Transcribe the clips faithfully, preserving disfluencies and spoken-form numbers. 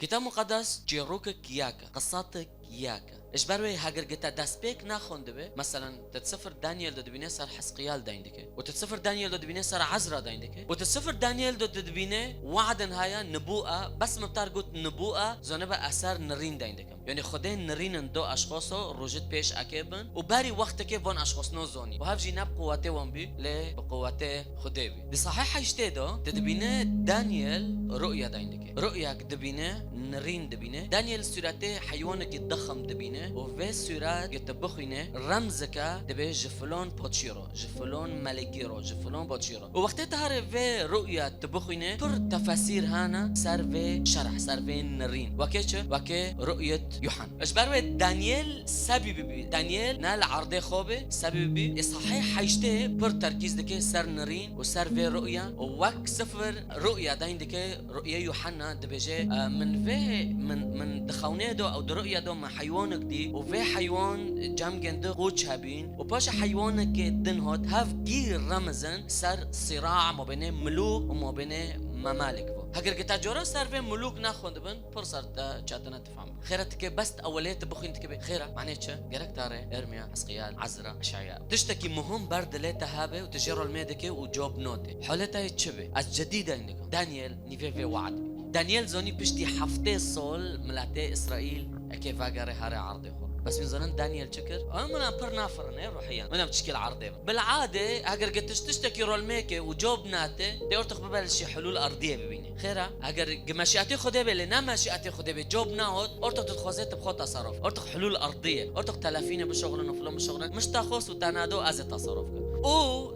Kitab Muqeddes çîrokek yek e, qisatek yek e. Ji ber wê heger gi te destpêk nexwendibe, meselen, te di sifir Daniel de dibîne ser Hizqiyal deyn dike. Û te di sifir Daniel de dibîne ser Ezra deyn dike. Û te di sifir Daniel de dibîne waden haya, nibûa, bes min tar got nibûa, zanibe ez ser nirîn deyn dikim. Yanî Xwedê nirînin do eşxoso rojit pêş eke bin û berî wextekê van eşxosno zonî. Û hev jî ne bi quwetê wan bî, lê bi quwetê Xwedê bî. Di sahî heştê de te dibîne Daniel ruya deyn dike. Ruyek dibîne, nirîn dibîne. Daniel sûretê heywanekî dixim dibîne û vê sûret gi tu bixwîne remzeke dibê ji filon poçî ro, ji filon melekî ro, ji filon poçî ro. Û wextê tu herê vê ruya tu bixwîne, pir tefesîr hene ser vê şerh, ser vê nirîn. Wekê çi? Wekê ruyet Yuhan. Ji ber wê Daniel sebî bibî. Daniel ne li erdê xwe bê, sebî bibî. Ê sahî heştê pir terkîz dike ser nirîn û ser vê ruya. Û wek sifir ruya deyn dike, ruya Yuhanna dibêje, e, min vê, min, min di xewnê do ew di ruya do min heywanek dî û vê heywan cem gindi qoç hebîn û paşê heywanekê din hat hev gî remizin ser sîra mabênê milûk û mabênê memalik bû. Heger gi te cora ser vê milûk nexwendibin, pir ser te çetine difam. Xêra tikê bes di ewelê tu bixwîn dikê bê. Xêra, manê çi? Gerek tarê, Ermiya, Hizqiyal, Ezra, Eşaya. Tiştekî muhim ber dilê te hebe û tu jê re lmê dikê û cop notê. Holê te yê çi bê? Ez cedî deyn dikim. Daniel, nîvê vê waad. Daniel zanî piştî heftê sol miletê Îsraîl eke vegerê herê erdê xwe. Bes min zanin Daniel çi kir? Ama min em pir nafirin, ê ruhiyan. Min em çikil erdê. Bil'adê, heger gi tişt-, tiştekî rolmê ke û cop nate, dê ortix bibe li şî hulûl erdiyê bibîne. Xêra, heger gi meşiyetê Xwedê bê, lê ne meşiyetê Xwedê bê, cop nahot, ortix tu dixwazê tu bi xwe teserof. Ortix hulûl erdiyê. Ortix telefînê bişoxlin û filon bişoxlin. Mişta xwest û te nado ez ê teserof kim. Û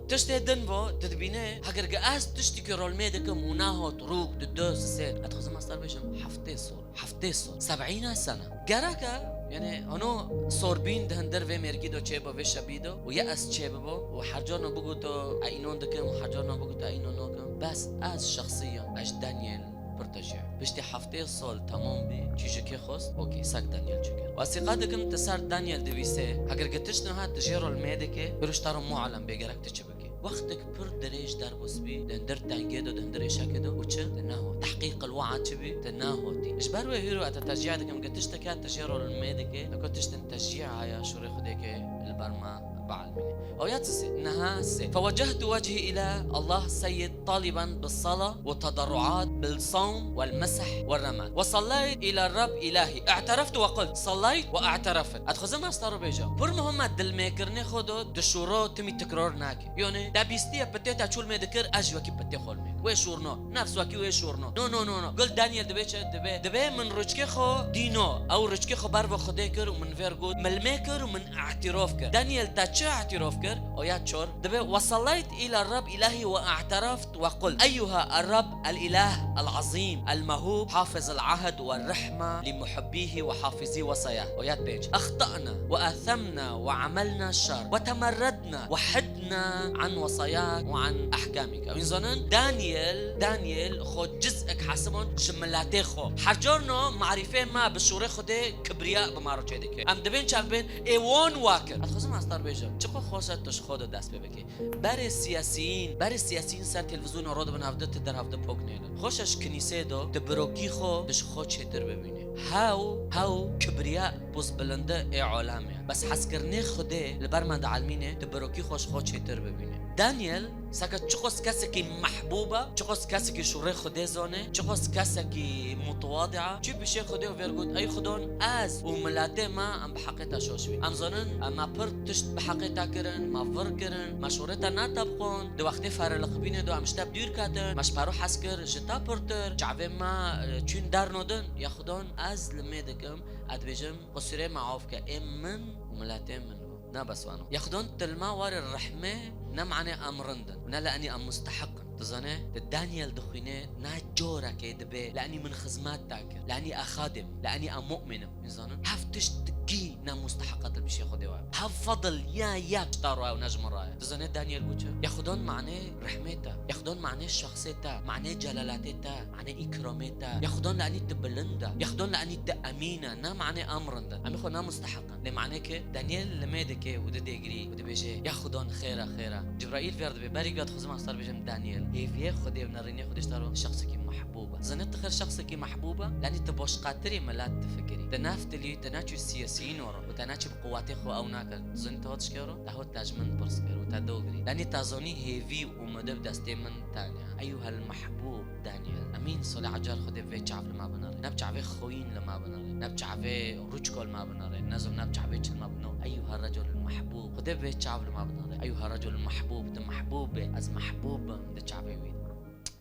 tiştê din bo, tu dibîne, heger gi ez tiştekî rolmê dikim û nahot rûk, di du, sê, ez dixwazim ez te bêjim, heftê sol. Heftê sol. Seb'îna sene. Gerek e, yani, hano sorbîn di hindir vê mêrgî do çêbo, vê şebî do, û ye ez çêbibo, û her carna biguto, e înon dikim, û her carna biguto, e înon nokim. Bes ez şexsiyan, ez Daniel pir tejî. Piştî heftê sol temam bî, çî ji kê xwest, okey, sek Daniel çi kir. Û ez sîqa dikim, tu ser Daniel divîsê, heger gi tişt niha tu jê re lmê dikê, pêro ji te re mualem bê, gerek tu çi bikî. Wextek pir dirêj derbas bî, di hindir tengê de, di hindir êşekê de û çi? Te nehot. Tehqîq el-waad çi bî? Te nehotî. Ji ber wê hîro ez te teşcî dikim, ke tiştek heye tu jê re lmê dikê, leko tiştên teşcî heye, şûrê Xwedê ke li ber me bielmînê. Ew ya çi sê? Niha sê. فوجهت وجهي إلى الله سيد طالبا بالصلاة والتضرعات بالصوم والمسح والرماد. وصليت إلى الرب إلهي. اعترفت وقلت. صليت واعترفت. Ez dixwazim ez te re bêjim. Pir muhim e dilmêkirinê xwe de di şûro timî tikrar nake. Yanî, te bîstiye pitê te çûl mê dikir, ez jî wekî pitê xwe lmê. Wê şûrno. Nefs wekî wê şûrno. No, no, no, no. Gul Daniel dibê çi? Dibê, dibê min rûçkê xwe dîno. Ew rûçkê xwe ber ve Xwedê kir û min vêr got. Min lmê kir û min îtirof kir. Daniel te çi îtirof kir? Oya çor. Dibê, وصليت إلى الرب إلهي واعترفت وقلت: أيها الرب الإله العظيم المهوب حافظ العهد والرحمة لمحبيه وحافظي وصاياه. Oyat pênc. أخطأنا وآثمنا وعملنا الشر وتمردنا وحدنا عن وصاياك وعن أحكامك. Wî zanin Daniel, Daniel xwe ciz'ek hesiband ji miletê xwe. Her carna marîfê me bi şûrê Xwedê kibriya bi me re çêdike. Em dibên çav bên ê wan wa kir. Ez dixwazim ez te re bêjim. Çiqo xweş e tu ji xwe de dest pê bikî. Berê siyasiyîn, berê siyasiyîn ser televîzyona ro dibin hevdi ti der hevdi pok nênin. Xweş e ji kinîsê de, tu birokî xwe, tu ji xwe çêtir bibînî. Hew, hew kibriya pozbilinde ê alemê. Bes hezkirinê Xwedê li ber me dielmînê, tu birokî xwe ji xwe çêtir bibînî. Daniel, seke çiqos kesekî mehbûb e, çiqos kesekî şûrê Xwedê zane, çiqos kesekî mutewadi e, çû pişê Xwedê û vêr got, ey Xwedon, ez û miletê me em bi heqê te şaş bîn. Em zanin, em me pir tişt bi heqê te kirin, me vir kirin, me şûrê te netebqand. Di wextê feriliqbînê de em ji te dûr ketin, me ji pero hez kir, ji te pirtir, çavê me, e, çûn dernodin. Ya Xwedon, ez li mê dikim, ez dibêjim, qusûrê me af ke, ê min û miletê min bû. Ne bes wano. Ya Xwedon, tu li me warê rehmê, ne manê em rind in, ne li enî em musteheq in. Tu zanê, tu Daniel dixwînê, ne corekê dibê, li enî min xizmet te kir, li enî e xadim, li enî e mu'min im. Nizanin. Hev tişt kî ne musteheqa tu pişê Xwedê we. Hev fadil ya yek ji te re ye û ne ji min re ye. Tu zanê Daniel got çi? Ya Xwedon manê rehmê te. Ya Xwedon manê şexsê te. Manê celaletê te. Manê îkramê te. Ya Xwedon li enî tu bilind e. Ya Xwedon li enî tu emîn e. Ne manê em rind in. Em ê xwe ne musteheq in. Lê manê ki Daniel li mê dike û didê girî û dibêje, ya Xwedon xêr e, xêr e. Cibraîl vêr dibê, berî gat xwezim ez te re bêjim Daniel. Hêviyê Xwedê û nerînê Xwedê ji te re şexsekî mehbûb e. Zane tu xir şexsekî mehbûb e, lanî tu boşqatirî milet difikirî. Te nav tilî, te naçû siyasiyîn were û te naçû bi quwatê xwe ew nakir. Zane te hat şikero, te hat te ji min pirs kir û te dogirî. Lanî te zanî hêvî û umidê bi destê min tane. Eyyuhel mehbûb Daniel. Emîn, salê ecar Xwedê vê çav li me binere. Ne bi çavê xwîn li me binere. Ne bi çavê rûçko li me binere. Ne zim ne bi çavê çi li me binere. Eyyuha recul mehbûb. Xwedê vê çav li me binere. Eyyuha recul mehbûb. Tu mehbûb be. Ez mehbûb bim di çavê wî.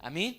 Emîn.